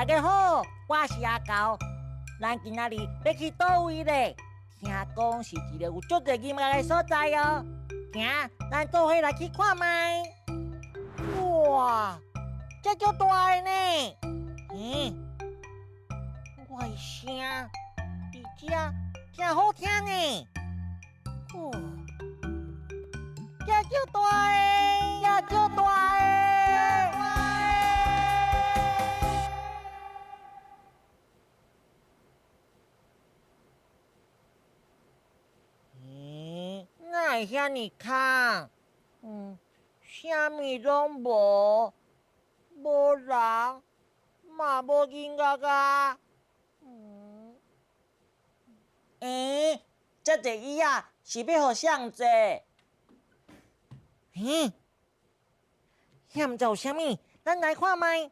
大家好，我是阿猴。咱今仔日欲去佗位咧？聽講是一個有足濟音樂的所在哦。行，咱做伙來去看覓。哇，這足大的呢！嗯，我的聲佇遮誠好聽呢。哦，這足大的，這足大的。嗯，哪會遐爾空？嗯，啥物攏無，無人，嘛無音樂啊。嗯，欸，這濟椅仔是欲予誰坐？嗯，遐毋知有啥物，咱來看覓。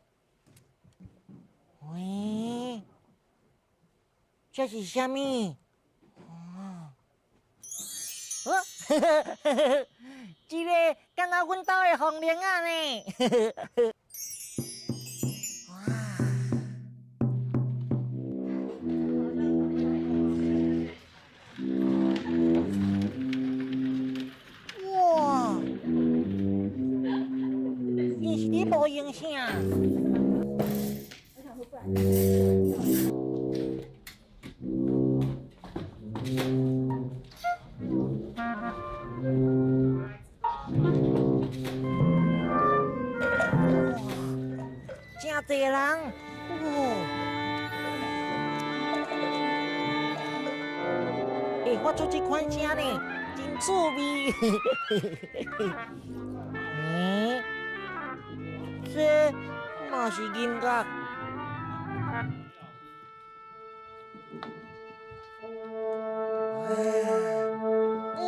喂，這是啥物？哦，這個敢若阮兜的風鈴仔呢？哇！哇！𪜶是佇播音啥？哇，誠濟人，哦，會發出這款聲呢，真趣味。嗯，這嘛是音樂。嗯，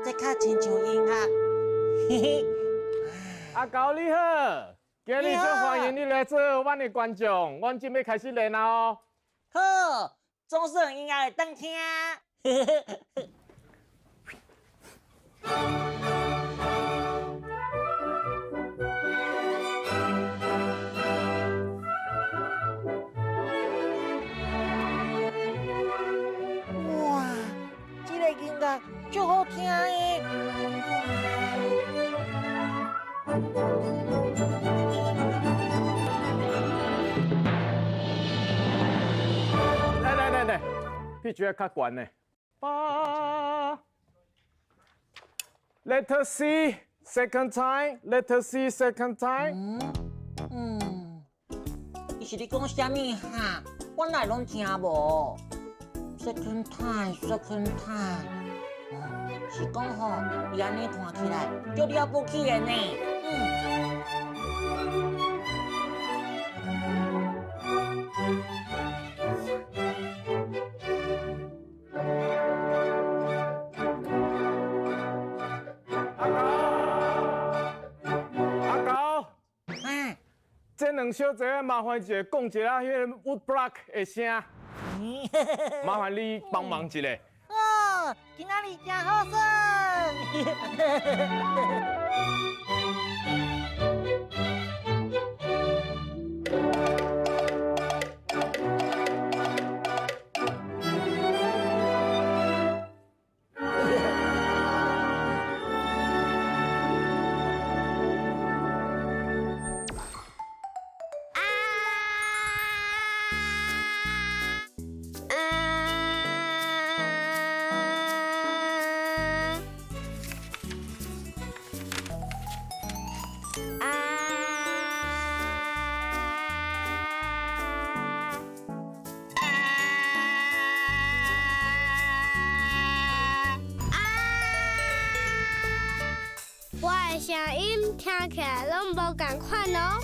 這較親像音樂。嘿嘿。阿猴你好，今日足歡迎你來做阮的觀眾，阮準備開始練啦哦。好，總算音樂會當聽。哇，這個音樂足好聽的。來來來來，pitch 較懸的。八，Letter C second time，Letter C second time。嗯嗯，伊是咧講啥物哈？我哪會攏聽無？Second time，second time，哦，是講吼，伊按呢看起來足了不起的呢。嗯。阿猴，阿猴，嗯，這兩小節麻煩一下講一下彼个 wood block 的聲，麻煩你幫忙一下。哦，今仔日誠好耍。我的聲音聽起來攏無仝款哦。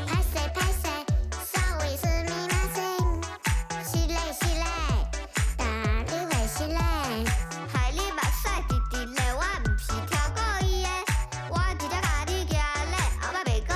歹勢歹勢，sorry すみません。失禮失禮，大你會失禮。害你目屎直直咧，我毋是超故意的，我直接共你行咧，後擺袂閣。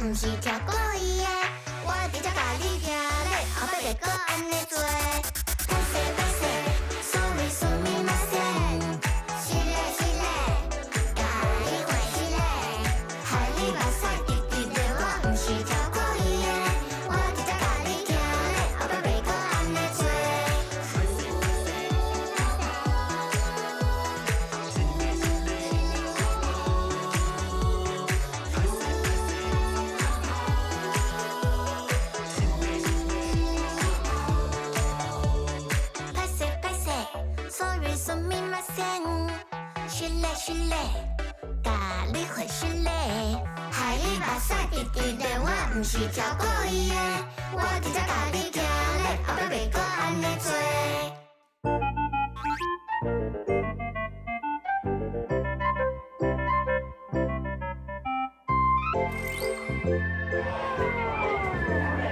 毋是超故意的，我伫遮共你徛咧，後擺袂閣按呢做。歹勢歹勢，sorry すみません。是咧是咧，共你歡喜咧，害你目屎直直流，我毋是超故意的，我伫遮共你徛咧，後擺袂閣按呢做。歹勢歹勢，sorry すみません。是咧是咧，共你歡喜咧，害你目屎直直流，我毋是超故意的，我伫遮共你徛咧，後擺袂閣按呢做。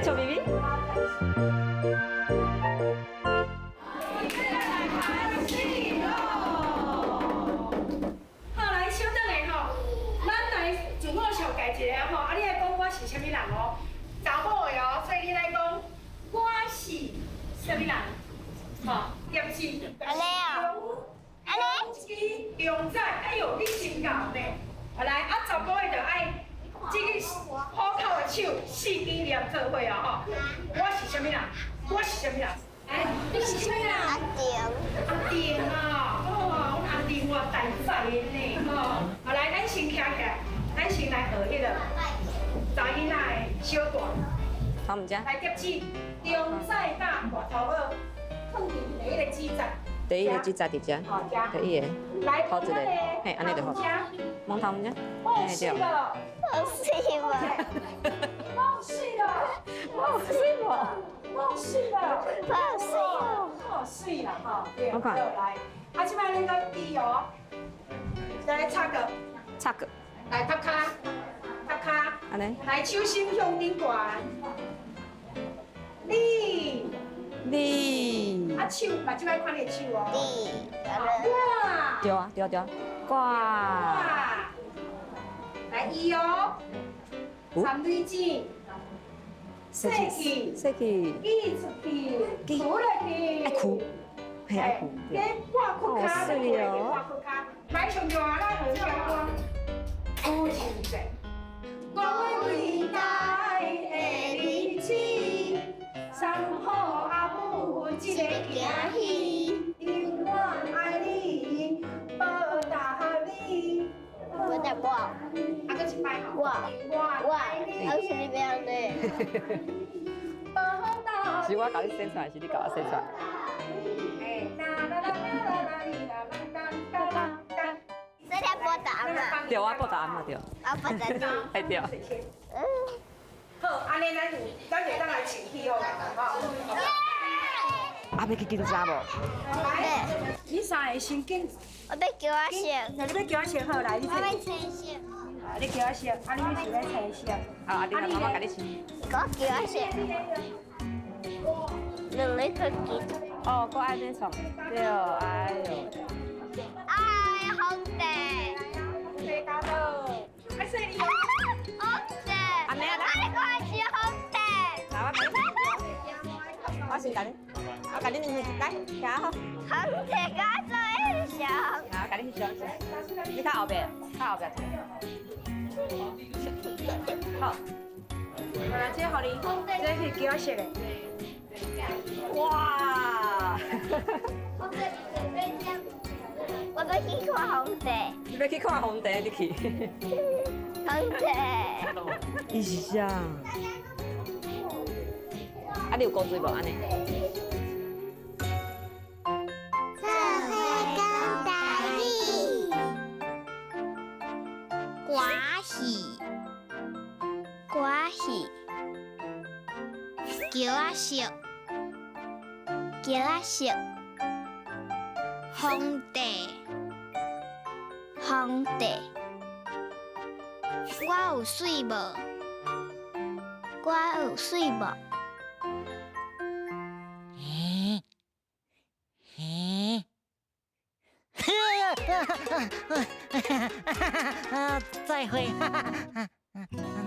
笑眯眯。好，來，稍等下吼，咱來自我紹介一下吼，啊，你愛講我是啥物人哦？查某的哦，所以你來講我是啥物人？吼，點子。按呢啊？按呢？中仔，哎喲，你真𠢕呢！啊來，啊查甫的就愛這个虎口的手四支連做伙哦吼。我是啥物人？我是啥物人？哎，你是啥物人？阿定。阿定啊，哦，阮阿定偌大才的呢，吼。啊來，咱先徛起來，咱先來學彼个查囡仔的小段。頭毋遮。來，疊字，中仔甲外頭蚵，放佇第一个指節。第一个指節佇遮。第一个。來，好一个，嘿，按呢就好。摸頭毋遮。哦，是了。好水無？好水了，好水無？好水了，好水好水啦吼，對，好來，啊，這擺咱閣記哦，來插個，插個，來踏跤，踏跤，按呢，來手心向頂懸，你，你，啊手，目睭愛看你的手哦，你，哇，對啊對啊對啊，掛，來伊哦，三蕊子。洗去，洗去，挤出去，除落去，愛哭，嘿愛哭，你挂裤跤，挂裤跤，来上重要，咱学这歌，父亲节，讲伟大的日子，三好阿母这个惊喜，永远爱你，报答你。我在我，啊，阁一摆吼，我，我，啊是你变的。是我共你洗出來，是你共我洗出來？這條報答嘛？對，我報答阿嬤對。我報答你。哎對。好，按呢咱有，咱就當來穿起好啦，吼。啊，欲去檢查無？來，你三个先緊。我欲叫我色。那你欲叫我色好來，你。我欲青色。啊，你叫我色，啊，你是欲青色。啊，阿弟，媽媽共你穿。我叫我色。兩个較緊。哦，閣愛欲創。對，哎喲。哎，紅茶。紅茶加倒。愛說你哦。紅茶。阿妹啊，我看是紅茶。來，我共你。我先共你，我共你兩個一擺，徛好。紅茶加做翕相。來，我共你翕相。你較後壁，較後壁。好。來，這个予你，這是叫我色的。哇！我欲去看紅茶。你欲去看紅茶，你去。紅茶。伊是啥？啊，你有古錐無？按呢？做伙講台語，歌戲，歌戲，橋仔色，橋仔色，皇帝，皇帝，我有媠無？我有媠無？欸欸，再會，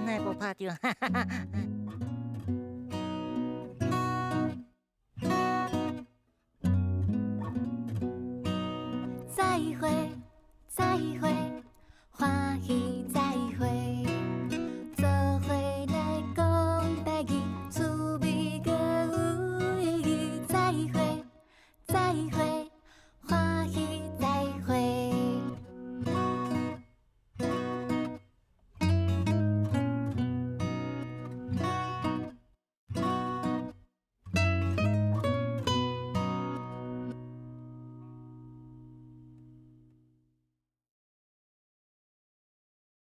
哪會無拍著？